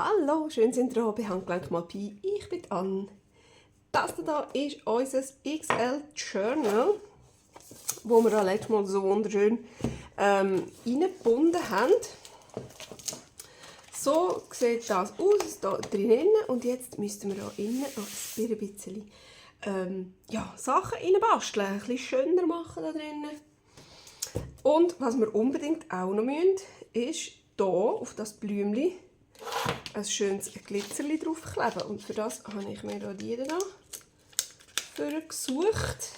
Hallo, schön sind ihr da bei Handgelenk mal Pi. Ich bin Anne. Das hier ist unser XL Journal, wo wir da letztes Mal so wunderschön reingebunden haben. So sieht das aus, hier drinnen. Und jetzt müssten wir hier innen noch ein bisschen Sachen reinbasteln, ein bisschen schöner machen da drinnen. Und was wir unbedingt auch noch müssen, ist hier auf das Blümchen ein schönes Glitzerli draufkleben. Und für das habe ich mir hier die hier gesucht.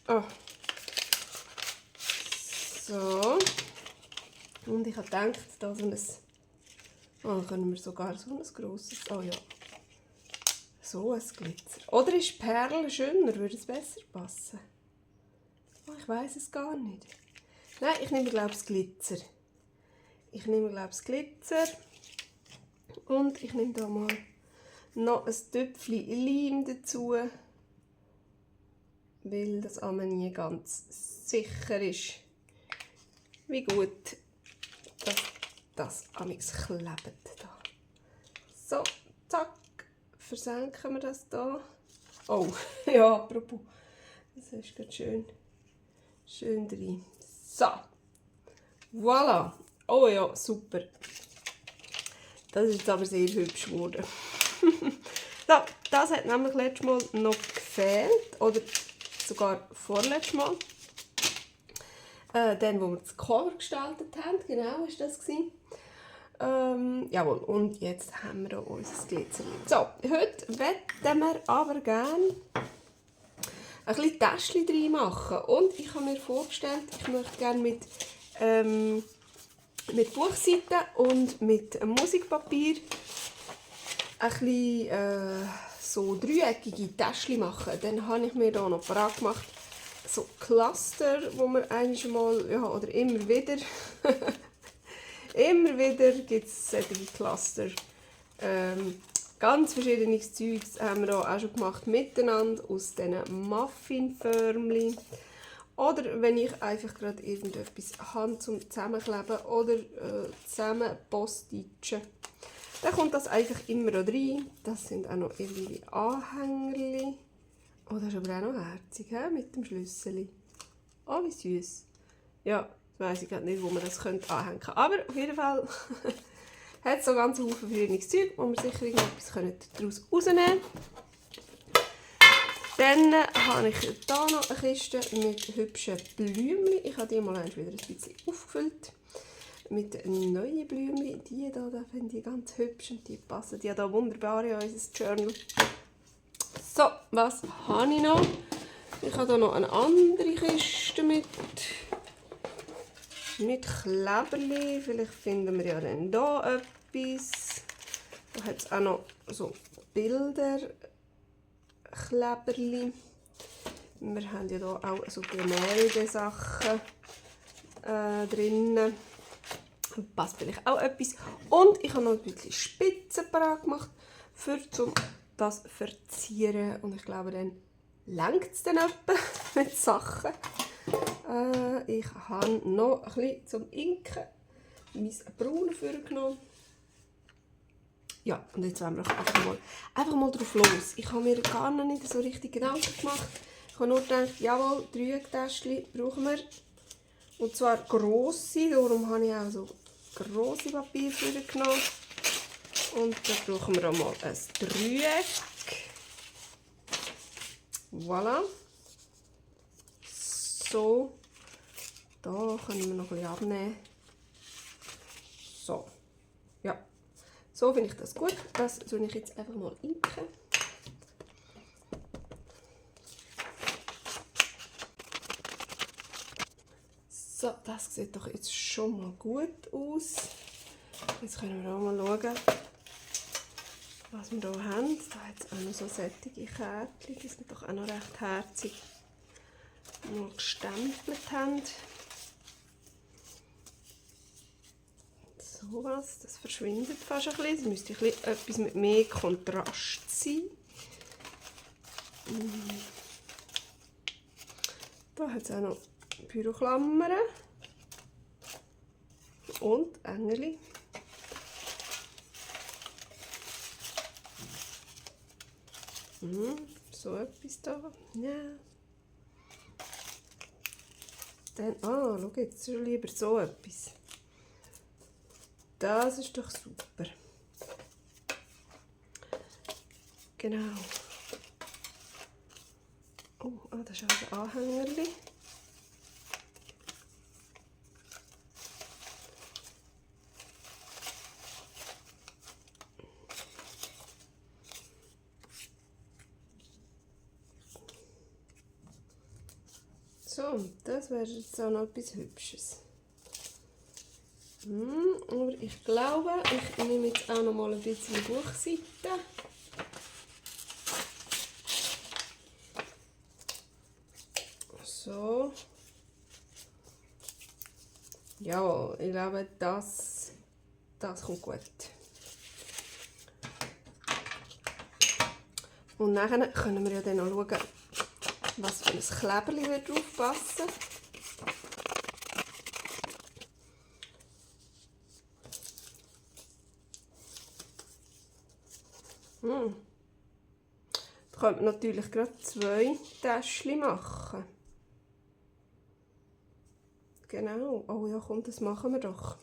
Oh. So. Und ich habe gedacht, da können wir sogar so ein grosses, oh ja, so ein Glitzer. Oder ist Perle schöner, würde es besser passen? Oh, ich weiß es gar nicht. Nein, ich nehme, glaube ich, das Glitzer. Und ich nehme da mal noch ein Töpfchen Leim dazu, weil das einmal nie ganz sicher ist, wie gut das amigs klebt. Da. So, zack, versenken wir das da. Oh, ja, apropos, das ist gerade schön drin. So, voilà. Oh ja, super. Das ist jetzt aber sehr hübsch geworden. So, das hat nämlich letztes Mal noch gefehlt, oder sogar vorletztes Mal. Dann, wo wir das Cover gestaltet haben, genau, war das. Jawohl, und jetzt haben wir hier unser Glitzer. So, heute möchten wir aber gerne ein bisschen Täschchen drin machen. Und ich habe mir vorgestellt, ich möchte gerne mit Buchseiten und mit Musikpapier ein bisschen so dreieckige Täschchen machen. Dann habe ich mir hier noch parat gemacht, so Cluster, wo man einmal, ja, oder immer wieder, gibt es solche Cluster. Ganz verschiedenes Zeug haben wir auch schon gemacht miteinander aus diesen Muffinförmchen. Oder wenn ich einfach gerade irgendetwas habe zum Zusammenkleben oder zusammen postitschen, dann kommt das einfach immer noch rein. Das sind auch noch irgendwie Anhängerli. Oh, das ist aber auch noch herzig, he? Mit dem Schlüssel. Oh, wie süß. Ja, jetzt weiss ich nicht, wo man das anhängen könnte. Aber auf jeden Fall hat es so ganz viele verschiedenes Zeug, wo wir sicher irgendetwas daraus rausnehmen können. Dann habe ich hier noch eine Kiste mit hübschen Blümchen. Ich habe die mal wieder ein bisschen aufgefüllt. Mit neuen Blümchen. Die hier finde ich ganz hübsch und die passen ja da wunderbar in unser Journal. So, was habe ich noch? Ich habe hier noch eine andere Kiste mit Kleberli. Vielleicht finden wir ja dann hier etwas. Da hat es auch noch so Bilderkleberli. Wir haben ja hier auch so Gemäldesachen drin. Passt vielleicht auch etwas. Und ich habe noch ein bisschen Spitzen parat gemacht, für das verzieren. Und ich glaube, dann reicht es dann etwa mit Sachen. Ich habe noch ein bisschen zum Inken mein Braun vorgenommen. Ja, und jetzt wollen wir einfach mal drauf los. Ich habe mir gar noch nicht so richtig Gedanken gemacht. Ich habe nur gedacht, jawohl, 3 Täschchen brauchen wir. Und zwar grosse, darum habe ich auch so grosse Papier vorgenommen. Und dann brauchen wir auch mal ein Dreieck. Voilà. So. Da können wir noch ein bisschen abnehmen. So. Ja. So finde ich das gut. Das tue ich jetzt einfach mal inken. So, das sieht doch jetzt schon mal gut aus. Jetzt können wir auch mal schauen, was wir hier haben. Da hat es auch noch so sättige Kärtchen, die sind doch auch noch recht herzig, die wir gestempelt haben. So was, das verschwindet fast ein bisschen. Es müsste etwas mit mehr Kontrast sein. Da hat es auch noch Pyroklammern. Und Engeli. So etwas da. Ja. Dann, schau jetzt, schon lieber so etwas. Das ist doch super. Genau. Oh, das ist auch ein Anhängerli. So, das wäre jetzt auch noch etwas Hübsches. Aber ich glaube, ich nehme jetzt auch noch mal ein bisschen Buchseite. So. Ja, ich glaube, das kommt gut. Und nachher können wir ja dann noch schauen, was für ein Kleberli drauf passen. Da könnte man natürlich gerade 2 Täschchen machen. Genau. Oh ja, komm, das machen wir doch.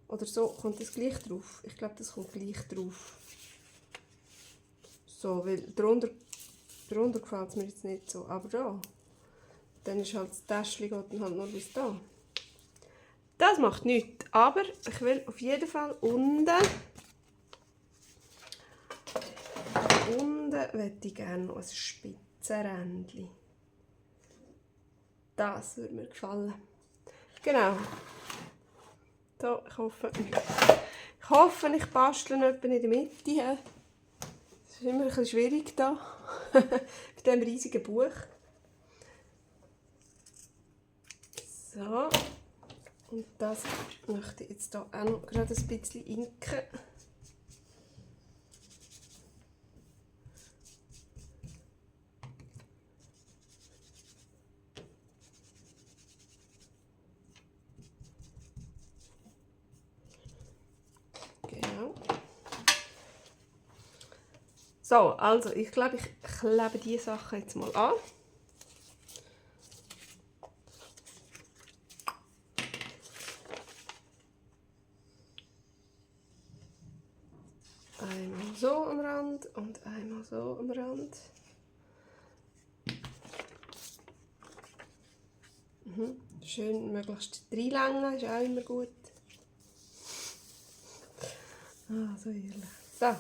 Oder so, kommt das gleich drauf? Ich glaube, das kommt gleich drauf. So, weil darunter gefällt es mir jetzt nicht so. Aber da, dann ist halt das Täschchen geht dann halt nur bis da. Das macht nichts. Aber ich will auf jeden Fall unten möchte ich gerne noch ein Spitzenrändchen. Das würde mir gefallen. Genau. So, ich hoffe, ich bastle etwa in der Mitte. Das ist immer ein bisschen schwierig da. Bei diesem riesigen Buch. So. Und das möchte ich jetzt hier auch noch gerade ein bisschen inken. Genau. So, also ich glaube, ich klebe diese Sachen jetzt mal an. Einmal so am Rand und einmal so am Rand. Schön möglichst reinlängen, ist auch immer gut. Ah, so herrlich. So.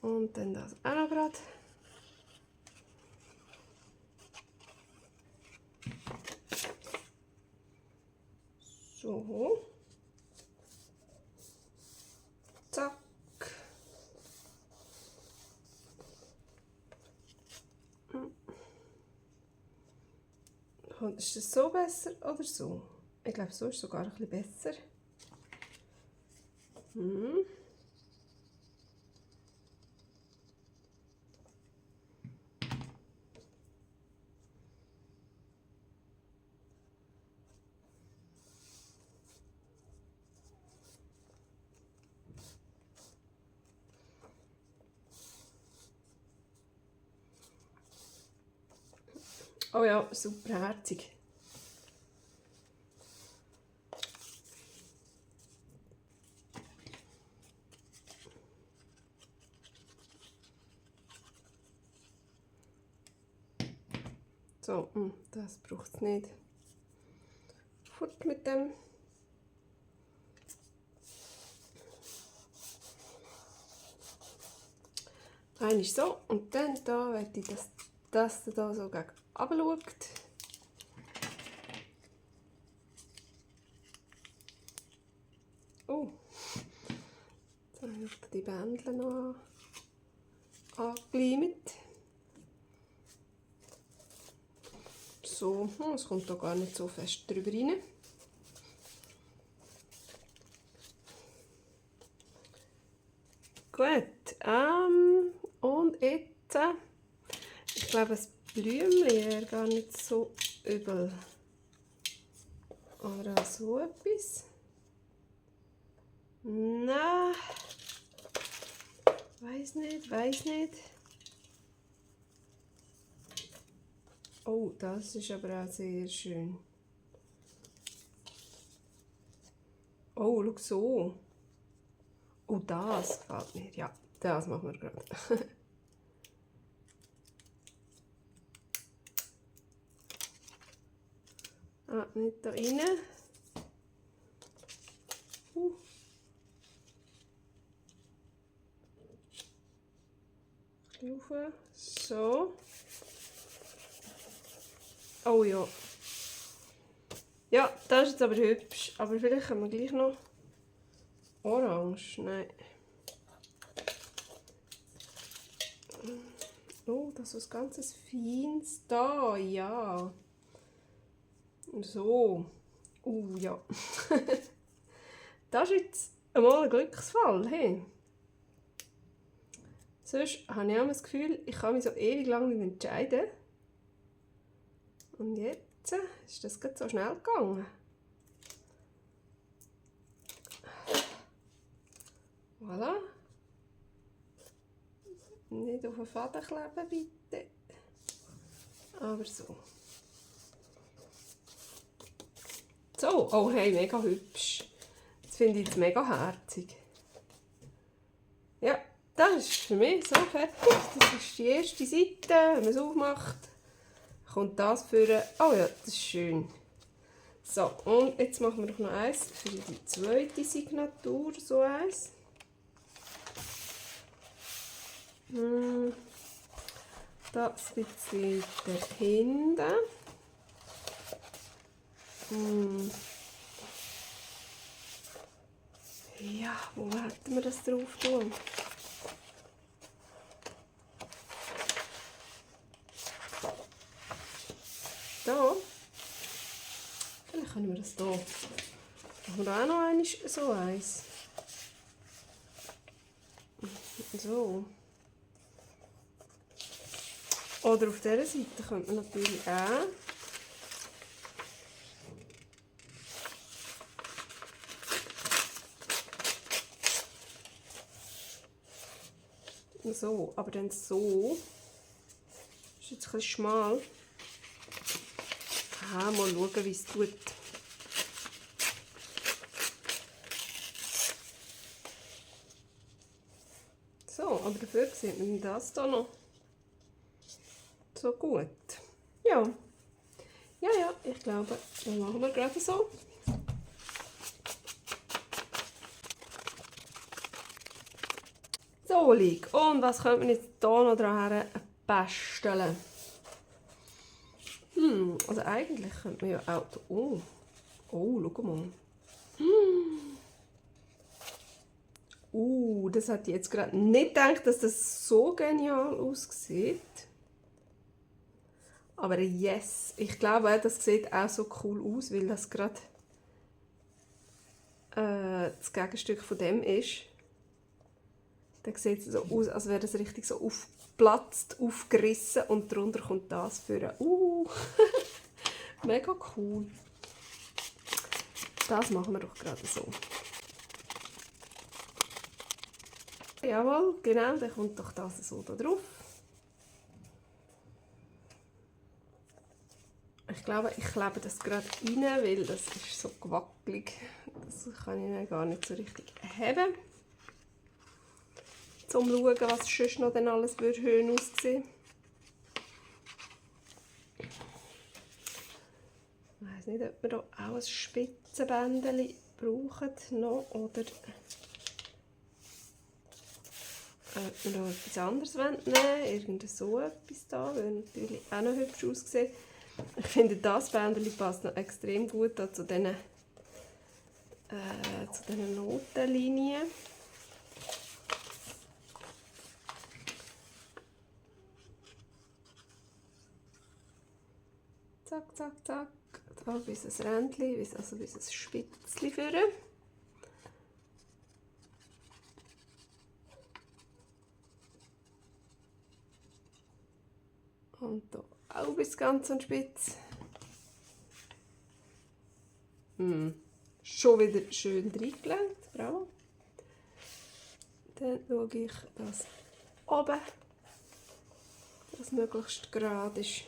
Und dann das auch noch gerade. So. Zack. Und ist das so besser oder so? Ich glaube, so ist sogar ein bisschen besser. Oh ja, super herzig. So, das braucht es nicht. Fort mit dem. Einmal so und dann da werde ich, dass das da so gegen runter schaut. Oh, jetzt habe ich die Bändchen noch angeleimt. So, es kommt da gar nicht so fest drüber rein. Gut, und jetzt Ich glaube, ein Blümchen wäre gar nicht so übel. Oder auch so etwas. Nein. Weiß nicht. Oh, das ist aber auch sehr schön. Oh, schau so. Oh, das gefällt mir. Ja, das machen wir gerade. Nicht da rein. Rauf. So. Oh ja. Ja, das ist jetzt aber hübsch. Aber vielleicht haben wir gleich noch Orange. Nein. Oh, das ist was ganz Feines da. Ja. So. Ja. Das ist jetzt einmal ein Glücksfall. Hey. Sonst habe ich auch das Gefühl, ich kann mich so ewig lang nicht entscheiden. Und jetzt ist das gerade so schnell gegangen. Voilà. Nicht auf den Faden kleben, bitte. Aber so. So, oh hey, mega hübsch. Das finde ich jetzt mega herzig. Ja, das ist für mich so fertig. Das ist die erste Seite. Wenn man es aufmacht, kommt das für. Oh ja, das ist schön. So, und jetzt machen wir noch eins für die zweite Signatur. So eins. Das bisschen dahinten. Ja, wo hätten wir das drauf tun? Da. Vielleicht können wir das hier. Machen wir auch noch einmal so eins. So. Oder auf dieser Seite könnte man natürlich auch. So, aber dann so. Ist jetzt ein bisschen schmal. Mal schauen, wie es tut. So, aber dafür sieht man das hier noch so gut. Ja. Ja, ich glaube, dann machen wir gerade so. So, lieg. Und was könnte man jetzt hier noch dran basteln? Also eigentlich könnte man ja auch... Oh, schau mal. Das hat ich jetzt gerade nicht gedacht, dass das so genial aussieht. Aber yes, ich glaube, das sieht auch so cool aus, weil das gerade das Gegenstück von dem ist. Dann sieht es so aus, als wäre das richtig so aufgeplatzt, aufgerissen und darunter kommt das für mega cool. Das machen wir doch gerade so. Jawohl, genau, dann kommt doch das so da drauf. Ich glaube, ich klebe das gerade rein, weil das ist so gewackelig. Das kann ich dann gar nicht so richtig haben. Um zu schauen, was sonst noch dann alles schön aussehen Ich weiss nicht, ob wir hier auch ein Spitzenbändchen brauchen noch, oder ob wir noch etwas anderes nehmen wollen. Irgend so etwas da, würde natürlich auch noch hübsch aussehen. Ich finde, das Bändchen passt noch extrem gut zu diesen Notenlinien. Zack, zack, zack. Da bis ein Rändchen, also bis ein Spitzchen führen. Und hier auch bis ganz an die Spitze. Schon wieder schön reingelegt, bravo. Dann schaue ich, dass oben das möglichst gerade ist.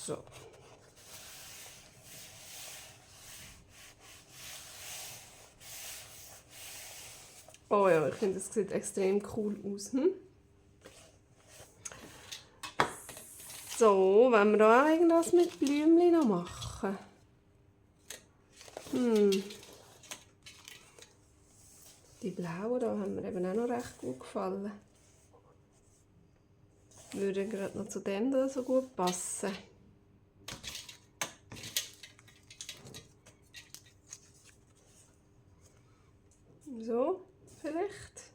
So. Oh ja, ich finde, das sieht extrem cool aus. So, wenn wir da auch irgendwas mit Blümchen noch machen. Die blauen da haben mir eben auch noch recht gut gefallen. Würde gerade noch zu dem da so gut passen. So, vielleicht.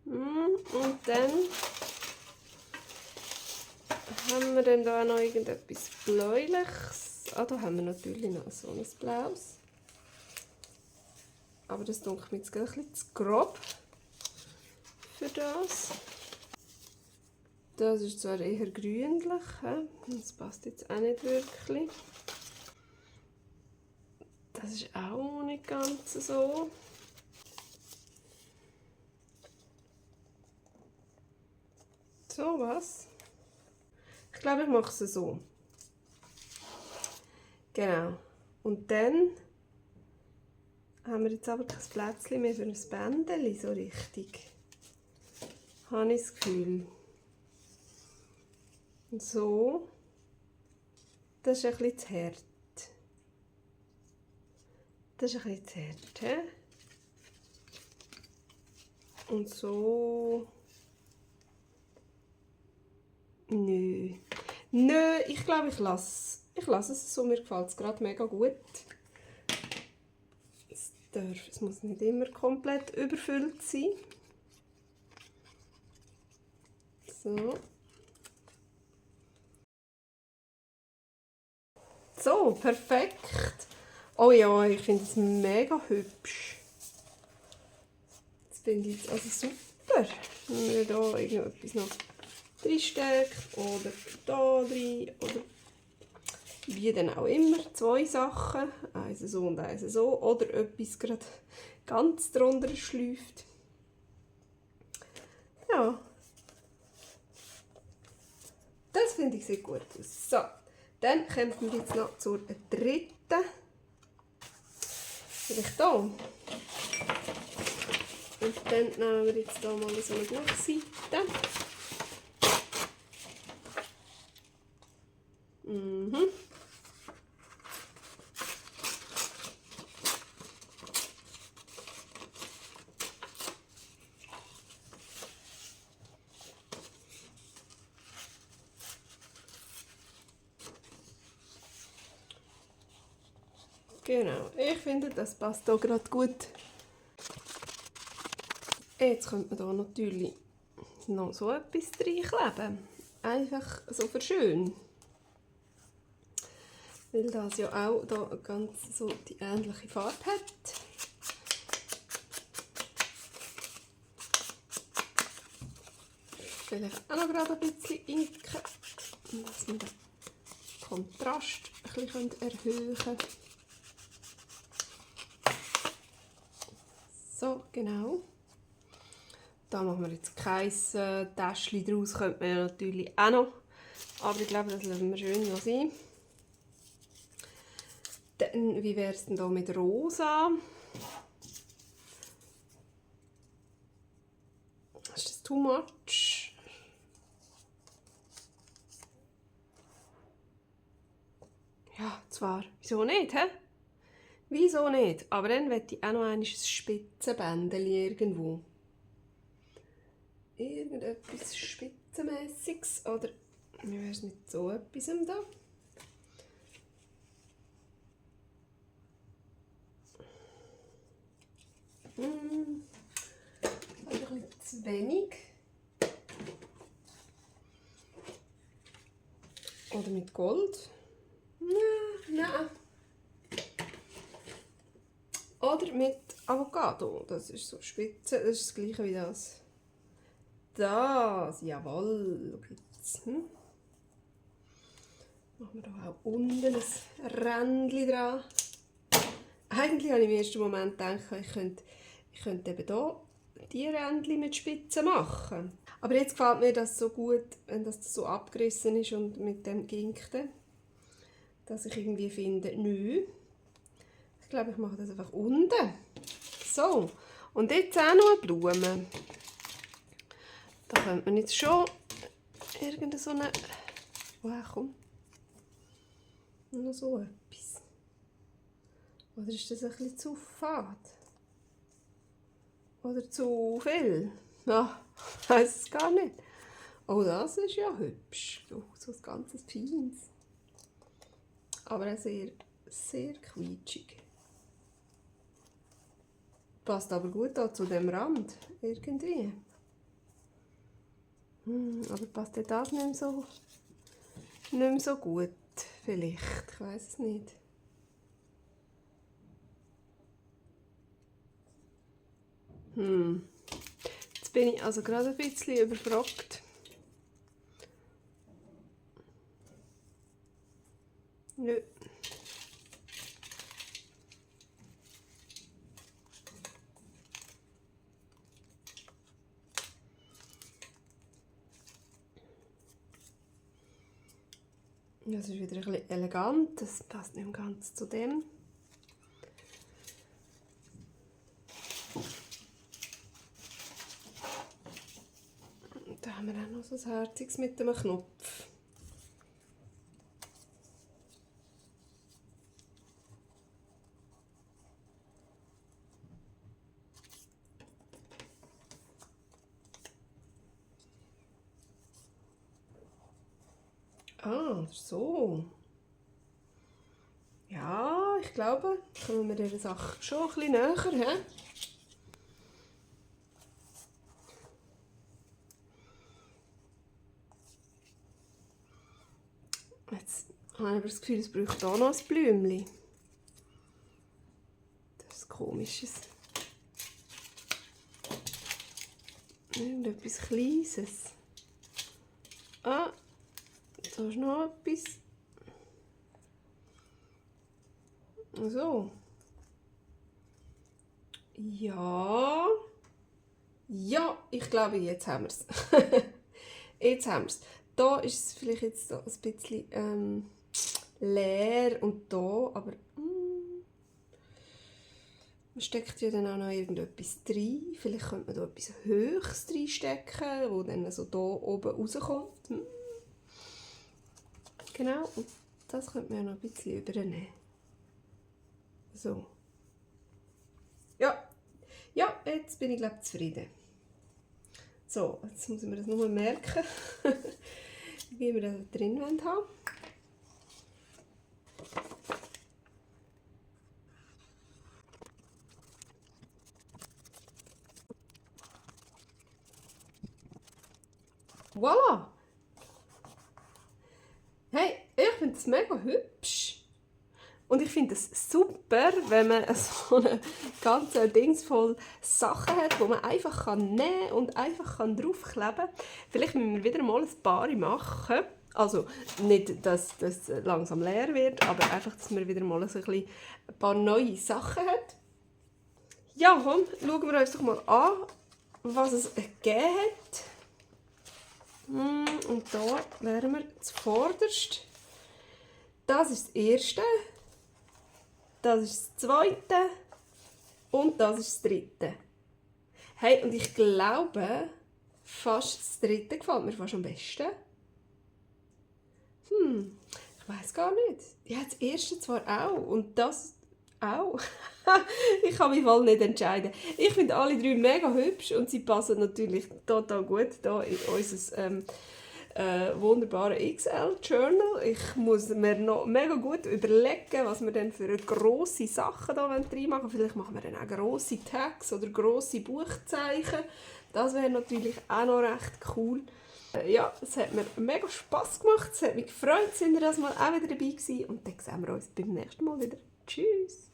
Und dann haben wir dann da noch irgendetwas Bläuliches. Ah, da haben wir natürlich noch so ein Blaues. Aber das dunkelt mir jetzt ein bisschen zu grob für das. Das ist zwar eher grünlich, das passt jetzt auch nicht wirklich. Das ist auch nicht ganz so. So was. Ich glaube, ich mache es so. Genau. Und dann haben wir jetzt aber kein Plätzchen mehr für ein Bändchen, so richtig. Habe ich das Gefühl. So. Das ist ein bisschen zu hart. Das ist ein bisschen zu hart. He? Und so. Nö. Nö, ich glaube, ich lasse es so. Mir gefällt es gerade mega gut. Es muss nicht immer komplett überfüllt sein. So. So, perfekt. Oh ja, ich finde es mega hübsch. Das finde ich also super. Wenn man da irgendetwas noch reinsteckt oder da rein oder wie dann auch immer. 2 Sachen, eins so und eins so. Oder etwas gerade ganz drunter schläuft. Ja. Das finde ich sieht gut aus. So, dann kommen wir jetzt noch zur dritten. Vielleicht hier. Und dann nehmen wir jetzt hier mal so eine Buchseite. Genau, ich finde, das passt hier gerade gut. Jetzt könnte man hier natürlich noch so etwas reinkleben. Einfach so für schön. Weil das ja auch hier ganz so die ähnliche Farbe hat. Vielleicht auch noch gerade ein bisschen inken, dass wir den Kontrast ein bisschen erhöhen können. So, genau. Da machen wir jetzt kein Täschchen draus, könnte man ja natürlich auch noch. Aber ich glaube, das lassen wir schön noch sein. Dann, wie wäre es denn da mit Rosa? Ist das too much? Ja, zwar. Wieso nicht, hä? Wieso nicht? Aber dann möchte ich auch noch ein Spitzenbändchen irgendwo. Irgendetwas Spitzenmäßiges. Oder wie wäre es mit so etwas da? Ein bisschen zu wenig. Oder mit Gold. Nein. Oder mit Avocado. Das ist so spitze. Das ist das gleiche wie das. das. Jawohl. Schau jetzt. Machen wir da auch unten ein Rändchen dran. Eigentlich habe ich im ersten Moment gedacht, ich könnte eben hier die Rändchen mit Spitzen machen. Aber jetzt gefällt mir das so gut, wenn das so abgerissen ist und mit dem Ginkten, dass ich irgendwie finde, nö. Ich glaube, ich mache das einfach unten. So, und jetzt auch noch eine Blume. Da könnte man jetzt schon irgendeine so eine... Wow, komm. Noch so etwas. Oder ist das ein bisschen zu fad? Oder zu viel? Ja, ich weiss es gar nicht. Oh, das ist ja hübsch. Oh, so ein ganzes Feins. Aber auch sehr, sehr quietschig. Passt aber gut auch zu dem Rand. Irgendwie. Aber passt das nicht mehr so gut? Vielleicht. Ich weiss es nicht. Jetzt bin ich also gerade ein bisschen überfragt. Nö. Das ist wieder ein bisschen elegant. Das passt nicht ganz zu dem. Da haben wir auch noch so ein Herziges mit einem Knopf. Ah, so. Ja, ich glaube, kommen wir dieser Sache schon ein bisschen näher. He? Jetzt habe ich aber das Gefühl, es braucht hier noch ein Blümchen. Das ist Komisches. Irgendetwas Kleines. Ah, da ist noch etwas. So. Ja. Ja, ich glaube, jetzt haben wir es. Jetzt haben wir es. Da ist es vielleicht jetzt so ein bisschen leer und da, aber man steckt ja dann auch noch irgendetwas rein. Vielleicht könnte man da etwas Höchstes reinstecken, wo dann so da oben rauskommt. Genau, und das könnte man ja noch ein bisschen übernehmen. So. Ja, jetzt bin ich, glaube ich, zufrieden. So, jetzt muss ich mir das nochmal merken, wie wir das drin haben wollen. Voilà! Hey, ich finde das mega hübsch. Und ich finde es super, wenn man so ein ganzes Dings voll Sachen hat, die man einfach nehmen kann und einfach draufkleben kann. Vielleicht müssen wir wieder mal ein paar machen. Also nicht, dass das langsam leer wird, aber einfach, dass man wieder mal ein paar neue Sachen hat. Ja, komm, schauen wir uns doch mal an, was es gegeben hat. Und da wären wir zuvorderst. Das ist das erste. Das ist das zweite und das ist das dritte. Hey, und ich glaube, fast das dritte gefällt mir fast am besten. Ich weiß gar nicht. Ja, das erste zwar auch und das auch. Ich kann mich voll nicht entscheiden. Ich finde alle drei mega hübsch und sie passen natürlich total gut hier in unser wunderbaren XL-Journal. Ich muss mir noch mega gut überlegen, was wir denn für grosse Sachen da reinmachen wollen. Vielleicht machen wir dann auch grosse Tags oder grosse Buchzeichen. Das wäre natürlich auch noch recht cool. Ja, es hat mir mega Spass gemacht. Es hat mich gefreut, sind ihr das mal auch wieder dabei gewesen. Und dann sehen wir uns beim nächsten Mal wieder. Tschüss!